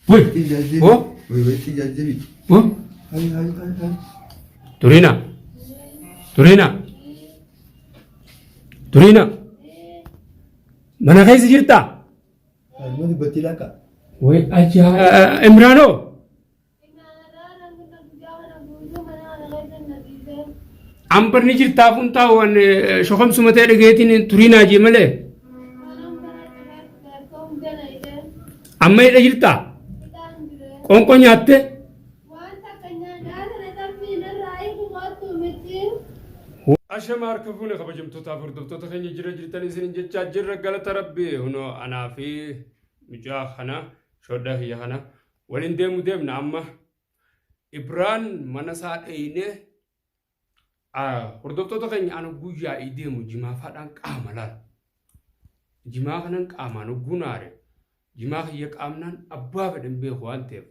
Woi. Oh. Oh. Turina. Turina. Turina. Mana keessa jirtaa? Woi ajaa Imraanoo. Ambar ni jirtaa kun taa'u an shokomsuma ta'e dhageetiin turinaa jee malee. Amma hidha jirtaa? Qonqoo nyaatte? Ashama harka fuune kabajamtootaaf hordoftoota keenya jira jirtan isinin jechaa jirra galata rabbi hunoo anaa fi mucaa kana shodhaa kiyya kana Waliin deemu deemna amma. Ibraan mana isaa dheeyne hordoftoota keenya ana guyyaa i deemu jimaafaadhaan qaama laal. Jimaa kanan qaamaan hogguu naare jimaa kiyya qaamnaan abbaa fedhan beeku waan ta'eef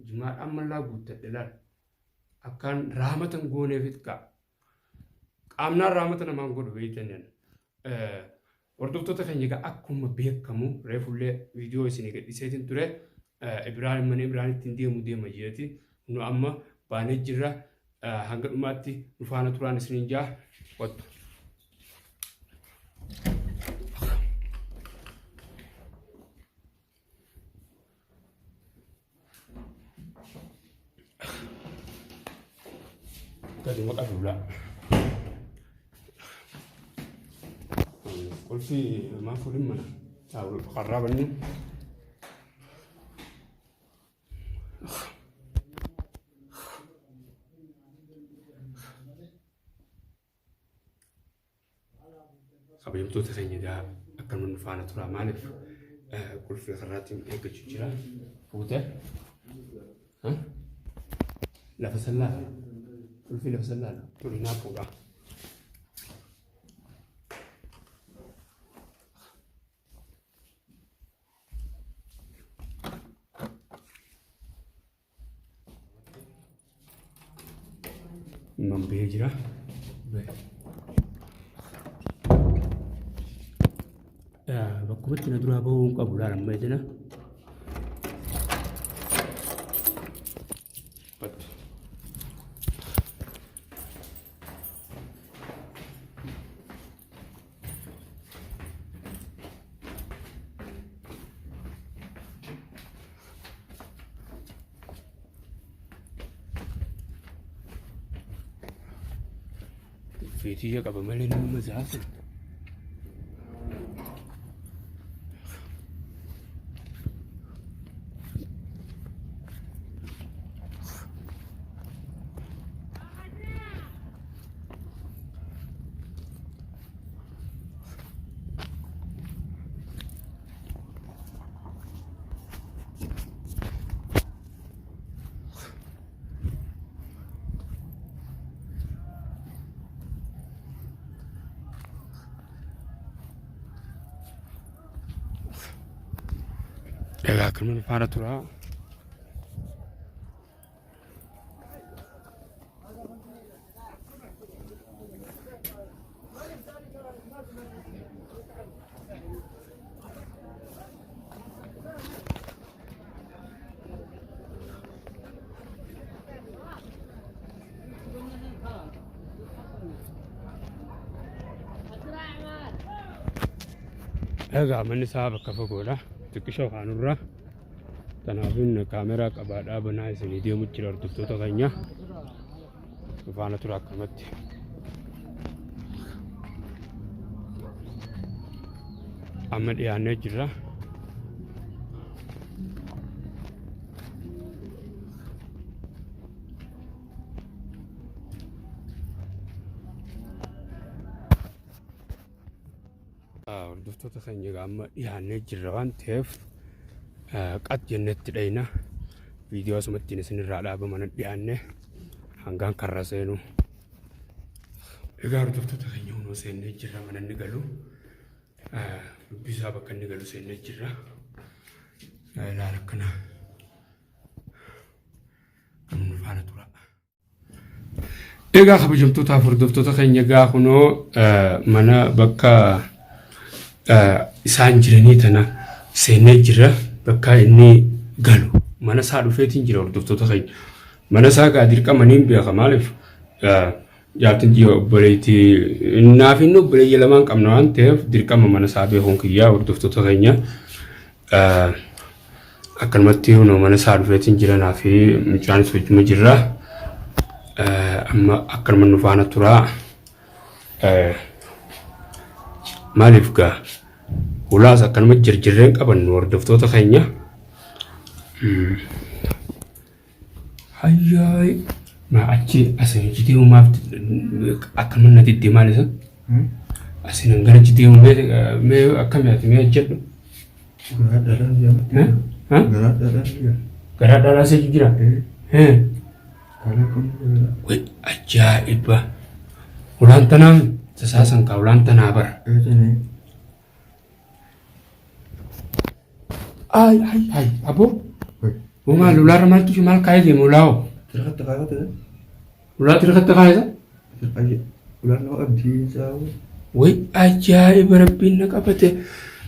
jimaadhaan mallaa guuttadhe laal. Akkaan raamatan gooneefit kaa. Qaamnaan raamata namaan godhu beeytaniin. Hordoftoota keenya egaa akkuma beekamu reefullee viidiyoo isinii gadhiiseetiin ture. Ibraahim mana Ibraahim ittiin deemu deema jeeti. Nu amma baanee jirra. Hanga dhumaatti nu faana turaan isiniin jaa. Wattu. Gaduma qabuula. Qulfi maa fuudhin mana. Qarraa bannu. Kabajamtoota keenya egaa akkanuma nu faana tura maaliif qulfii karraatiin eeggachuu jira. Fuute lafa sallaala qulfii lafa sallaala turinaa fuudha. Imman bahee jira. Bakkumatti na duraa bahuu hin qabu laala amma idina. Battu. Feetiyya qaba malee nama mazaasa. Egaa akkanuma faana turaa. Egaa manni isaa bakka fagoodha. Xiqqishoo kaanurra. Kanaafin kaameraa qabaadhaa banaa isinii deemu jira hordoftoota keenya. Faana tura akkanumatti. Amma dhiyaannee jirra. Hordoftoota keenya egaa amma dhiyaannee jirra waan ta'eef qat jennetti dhayna. Viidiyoo asumattiin isinirraa dhaaba mana dhiyaanne hangaan karra seenu. Egaa hordoftoota keenya hunoo seennee jirra mana inni galu. Dubbisaa bakka inni galu seennee jirra. Ilaala akkana. Kan nu faana tura. Egaa kabajamtootaaf hordoftoota keenya egaa kunoo mana bakka isaan jiranii tana seennee jirra. Bakka inni galu. Mana isaa dhufeetiin jira hordoftoota keenya. Mana isaa gaa dirqama niin beeka maaliif jaartiin tiyya obboleettii naaf inni obboleeyya lamaan qabna waan ta'eef dirqama mana isaa beekuun kiyyaa hordoftoota keenya. Akkanumatti kunoo mana isaa dhufeetiin jira naa fi mucaanis wajjuma jirra. Amma akkanuma nu faana turaa. Maaliif gaa hulaas akkanuma jirjirreen qabannu hordoftoota keenya. Hayyaay maa achi asin achi deemu maaf akkanuma na diddee maal isa? Asin gara achi deemu mee mee akkami ati mee jedhu. Garaa dhadhaan jira. Garaa dhadhaan jira. Garaa dhadhaa seetu jira. Karaa kun jira. Way ajaa'iba. Ulaan tanaa tasaasan kaa ulaan tanaa bara. Eetanii. Ay ay ay aboo. Hoo maal ulaarra maaltu maal kaayee deema ulaa hoo? Tirkatti kaafate. Ulaa tirkatti kaayesa? Ulaan nama qabdii isaa. Way ajaa'iba rabbiin na qabate.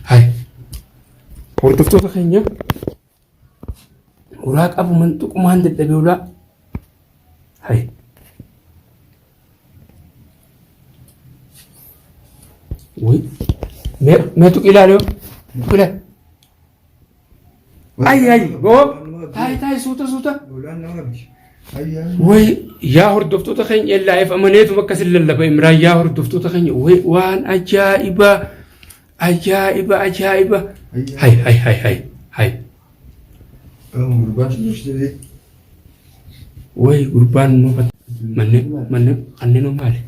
Hay. Hordoftoota keenya Ulaa qabu manxuqumaan dadhabe ulaa. Hay. Wuy. Mee mee tuqi ilaali yoo. Tuqi ilaali. Ay ay boo. Taa'e taa'e suuta suuta. Ulaan nama qabdi. Ayyaa. Way yaa hordoftoota keenya illaa if amaneetuma akkasin lallaba Imraan yaa hordoftoota keenya way waan ajaa'ibaa Ajaa'iba ajaa'iba. Hay hay hay hay hay. Gurbaan sun dursi Way gurbaan immoo manneen manneen kanneen hoo maali?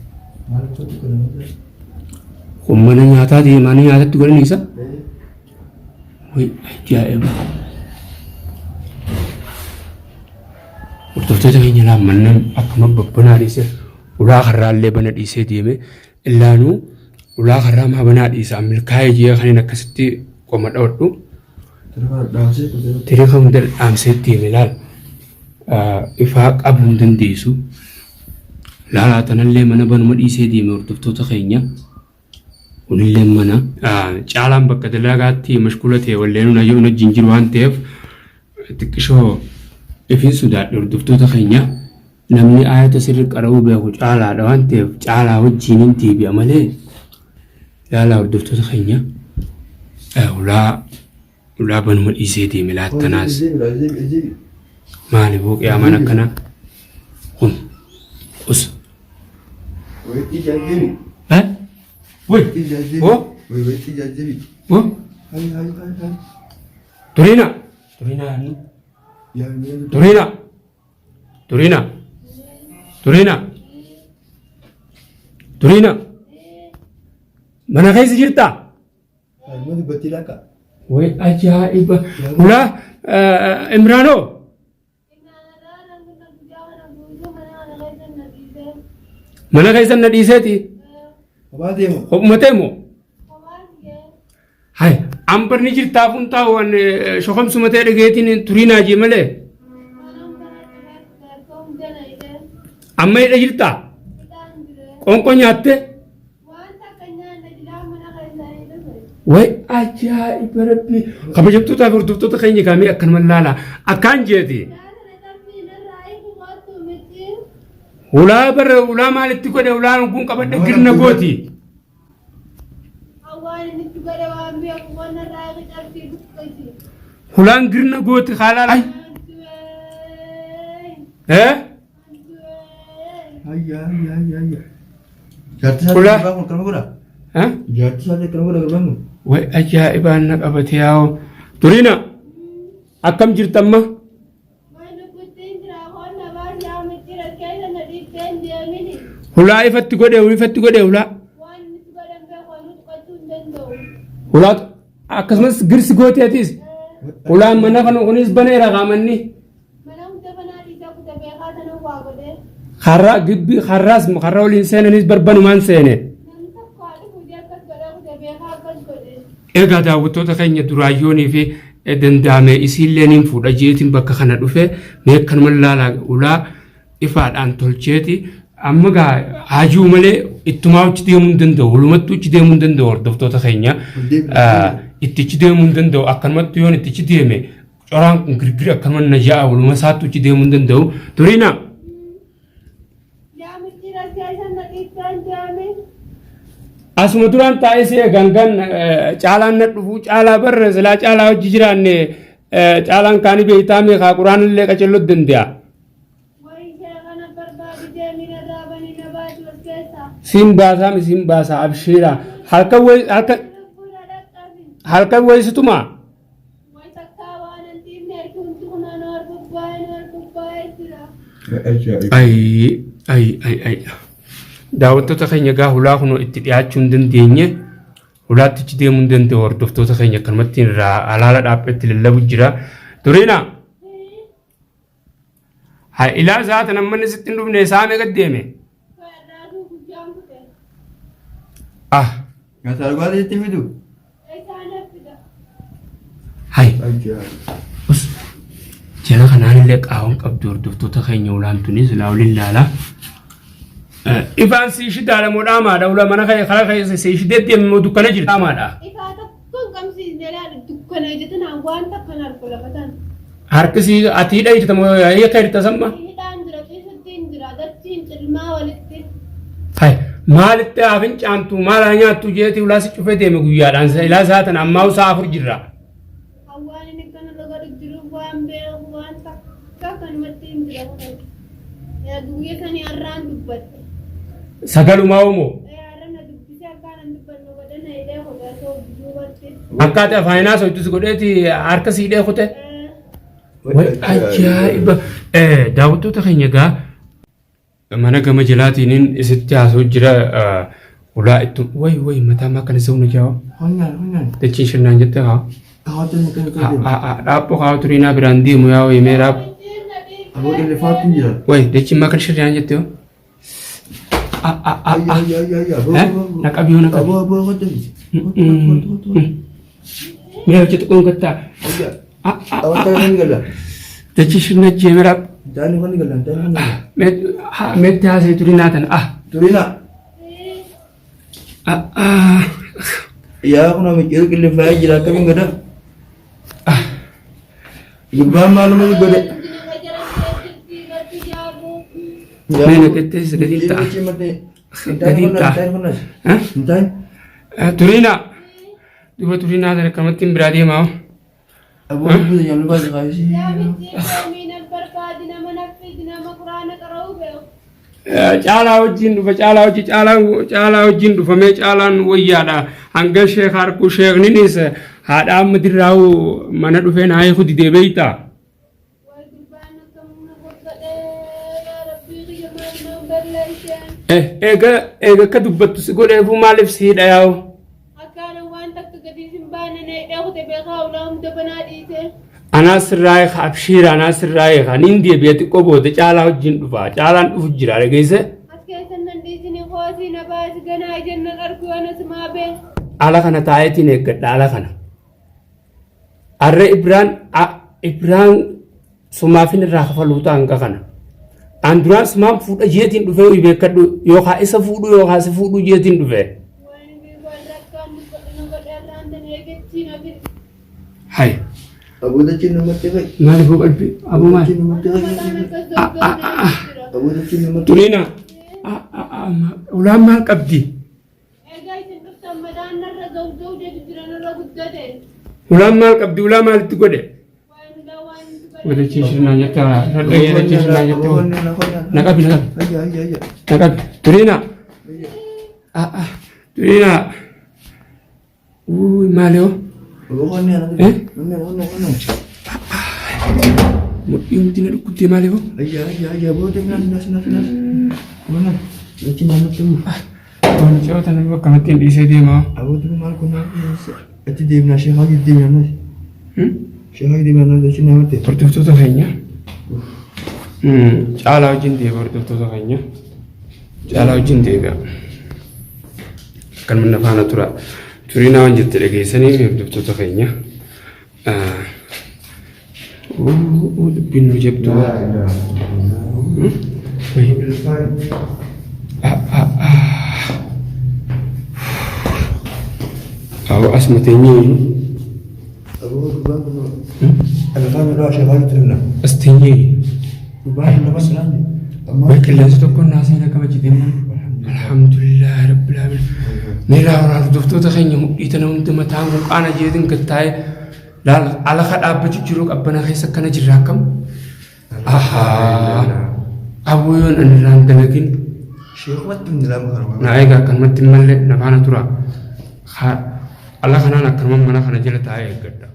Kun mana nyaataati mana nyaatatti godhan isa. Way ajaa'iba. Hordoftoota keenya laa manneen akkuma babbanaa dhiisee ulaa karraallee bana dhiisee deeme Illaanuu ulaa karraa maa banaa dhiisaa milkaa'ee jee kanin akkasitti qoma dhawadhu. Tirifa hunda dhaamsee deeme laal ifaa qabuu hin dandeessu. Laalaa tanallee mana banuma dhiisee deeme hordoftoota keenya. Kunillee mana. Caalaan bakka dalagaatti mashkuula ta'e walleenuu na wajjin jiru waan ta'eef xiqqishoo ifin sodaadhe hordoftoota keenya. Namni aayata sirri qara'uu beeku caalaadha waan ta'eef caalaa wajjiinin deebi'a malee ilaalaa hordoftoota keenya ulaa ulaa banuma dhiisee deeme laattanaas maali boo qiyaamaan akkanaa kun us eh wai oh oh turina turina turina Turina. Turina. Turina. Mana keessa jirtaa? Ilma dubbattii lakka. Way ajaa'iba. Ulaa Imraanoo. Mana keessa na dhiiseeti. Kophaa deema. Kophuma deemu. Hay ambar ni jirtaa kun taa'u an shokomsuma ta'e dhageetiin turiinaa jee malee. Amma hidha jirtaa? Qonqoo nyaatte? Way ajaa'iba rabbii. Kabajamtootaa fi hordoftoota keenya kaamee akkanuma laalaa. Akkaan jeeti. Ulaa bara ulaa maalitti godhe ulaan kun qabadhe girna gooti. Hulaan girna gooti haalaa. Ay. Eh? Ayya ayya ayya ayya. Jaartii isaa Ulaa. gurbaan kun akkana godha. Eh? Jaartii isaa akkana godha gurbaan kun. Way ajaa'ibaan na qabate yaa'u. Turiina akkam jirta amma? Hulaa ifatti godhe ifatti godhe hulaa. Hulaa akkasumas girsi gooteetis. Hulaan mana kana kunis baneera qaamanni. Karraa gibbii karraas karra waliin seenanis barbanumaan seene. Egaa daawwattoota keenya duraayyoonii fi danda'ame isiillee niin fuudha jeetiin bakka kana dhufe mee akkanuma laalaa ulaa ifaadhaan tolcheeti amma gaa haajuu malee ittumaa uchi deemuu hin danda'u walumattuu uchi deemuu hin danda'u hordoftoota keenya ittichi deemuu hin danda'u akkanumatti yoon ittichi deeme Coraan kun girgira akkanuma na ja'a waluma isaatti achi deemuu hin danda'u. Turiina. Asuma duraan taa'ee si eegan caalaan na dhufuu caalaa barra silaa caalaa hojii jiraanne caalaan kaanii beektaa meeqaa quraan illee qacello danda'a. Siin baasaa mi siin baasaa abshiira halkan wayi halkan halkan wayisituma. Ayi ayi ayi ayi daawwattoota keenya gaa hulaa kunoo itti dhiyaachuu hin dandeenye hulaattichi deemuu hin danda'u hordoftoota keenya akkanumatti irraa alaala dhaabbetti lallabu jira. Turiina. Haa ilaa zaata nammanni sitti hin dhufne isaa meeqa deeme? Ah Nyaata dhugaatii sitti fidu. Hay. Us. Jala kanaan illee qaawwan qabdu hordoftoota keenya ulaan tuni silaa waliin laala. Ifaan sii shidaadha moo dhaamaadha ula mana kee karaa keessa sii shidee deeme moo dukkana jirti dhaamaadha. Ifaa tokko hin qabsiisne laala dukkana ija tanaan waan takka hin argu lafa tana. Harki sii ati hidha jirta moo hiika jirta samma? Hidhaan jira ciisutti hin jira dachiin cilmaa walitti. Hay maalitti haa fincaantu maal haa nyaattu jeeti ulaa si cufee deeme guyyaadhaan ilaa isaa tana ammaa isaa afur jirra. Hawwaan inni akkana godhu jiru waan beeku waan takka kanumatti hin jira kun. Guyya sanii har'aan dubbadhe. Sagalumaa homoo. Har'a na dubbisee akkaan hin dubbannu godhe na hidhee kudhatoo duubatti. Akkaataa afaanaa sochis godheeti harka si hidhee kute. Way ajaa'iba! Daawwattoota keenya egaa mana gama jalaatiin isitti haasa'u jira ulaa itti way way mataa maa kana se'u na jaawa. Honyaan honyaan. Dachiin shirnaan jette haa. Hawaasa kan kan deemu. Dhaaphoo haa turiinaa biraan deemu yaa wayii mee dhaapho. Aboo qillefaatti hin jiran. Way dachiin maa kana shirnaan jette hoo. Ayya ayya ayya ayya. Aboo aboo. Na qabi yoo na qabi. Aboo aboo kottu. Kottu kottu kottu. Mee hojjetu kun gattaa. Ayya. Awantaa kan gala. Dachiin shirna jeemee dhaapho. Daani kan gala daani kan gala. Meetti haasa'e turiinaa tana. Turina. Yaa kun micciirri qilleenfaa jira akkamiin gada? Gubbaan maaluma godhe? Mee na qixxeessi gadi ta'a. Gadi ta'a. Turiina. Duba turiinaa tana akkamatti hin biraa deemaa. Aboo dubbisa nyaannu baase kaayisii. Caalaa wajjin dhufa caalaa wajjin caalaan caalaa wajjin dhufamee caalaan wayyaadha hanga sheek harku sheekninis haadha amma dirraa'u mana dhufee naa hiiku didee beeyta. Eega eega akka dubbattu si godheefuu maaliif si hidha yaa'u? Akkaan waan takka gadi hin baane na hidhee kute beekaa ulaa hunda banaa dhiise. Anaa sirraa eega abshiira anaa sirraa eega niin deebi'a xiqqoo booda caalaa wajjin dhufa caalaan dhufu jira dhageesse. As keessa nan dhiisini koosii na baasi ganaa ijaan nan argu anas maa bee. Ala kana taa'eetiin eeggadha ala kana. Arra Ibraan Ibraan sumaafin irraa kafaluu ta'a hanga kana. An duraan sumaan fuudha jeetiin dhufee beekadhu yookaan isa fuudhu yookaan si fuudhu jeetiin dhufee. Waan beeku warra akkaan dubbadhu na godhe irraan tan eegachiin hafe. Hay Aboo dachiin namatti fa'i. maaliif hoo qalbii aboo maali? Dachiin namatti Mataan fa'i. akkas doggogee jira. Aboo dachiin namatti Turiina ulaan maal qabdi? Egaa isin dhuftan madaan narra ga'u ga'u jedhu jira narra guddate. Ulaan maal qabdi? Ulaa maalitti godhe? Waan ulaa waan itti Wadachiin shirnaan jette dhagee dachiin shirnaan jette na qabi na qabi Ayya ayya ayya. na qabi Turiina Turiina uy maali hoo? Aboo qonni ana. Eh? Qonni qonni qonni. Mudhii hundi na dhukkubdee maali hoo? Ayya ayya ayya aboo deemnaa nas nas nas. Mana dachiin namatti bu'u. Wanti tana bakka natti hin dhiisee deemaa. Aboo deemnaa maal kun achi deemnaa sheekaa deemnaa nas. Sheekaa deemnaa nas dachiin namatti. Hordoftoota keenya caalaa wajjin deebi'a hordoftoota keenya caalaa wajjin deebi'a. Akkanuma na faana tura. Turiinaa waan jette dhageessanii hordoftoota keenya. Dubbiin nu jabduu. Awwa asuma teenyee. Aboo gurbaan kun alafaan irraa sheekaa jiru deemna. Asteenyee. Gurbaan kun lafa silaan amma Way qilleensi tokko naa seenaa kama jedhee alhamdulillah rabbil alamin. Meelaa hordoftoota keenya mudhii tana hundi mataan kun qaana jeetiin gattaa'ee laal alaqa dhaabbachuu jiru qabbana keessa akkana jirra akkam. Ahaa. Aboo yoon ani irraan dalagin sheekumatti hin lama kana. Na eegaa akkanumatti hin malle na faana tura. Ala kanaan akkanuma mana kana jala taa'ee eeggadha.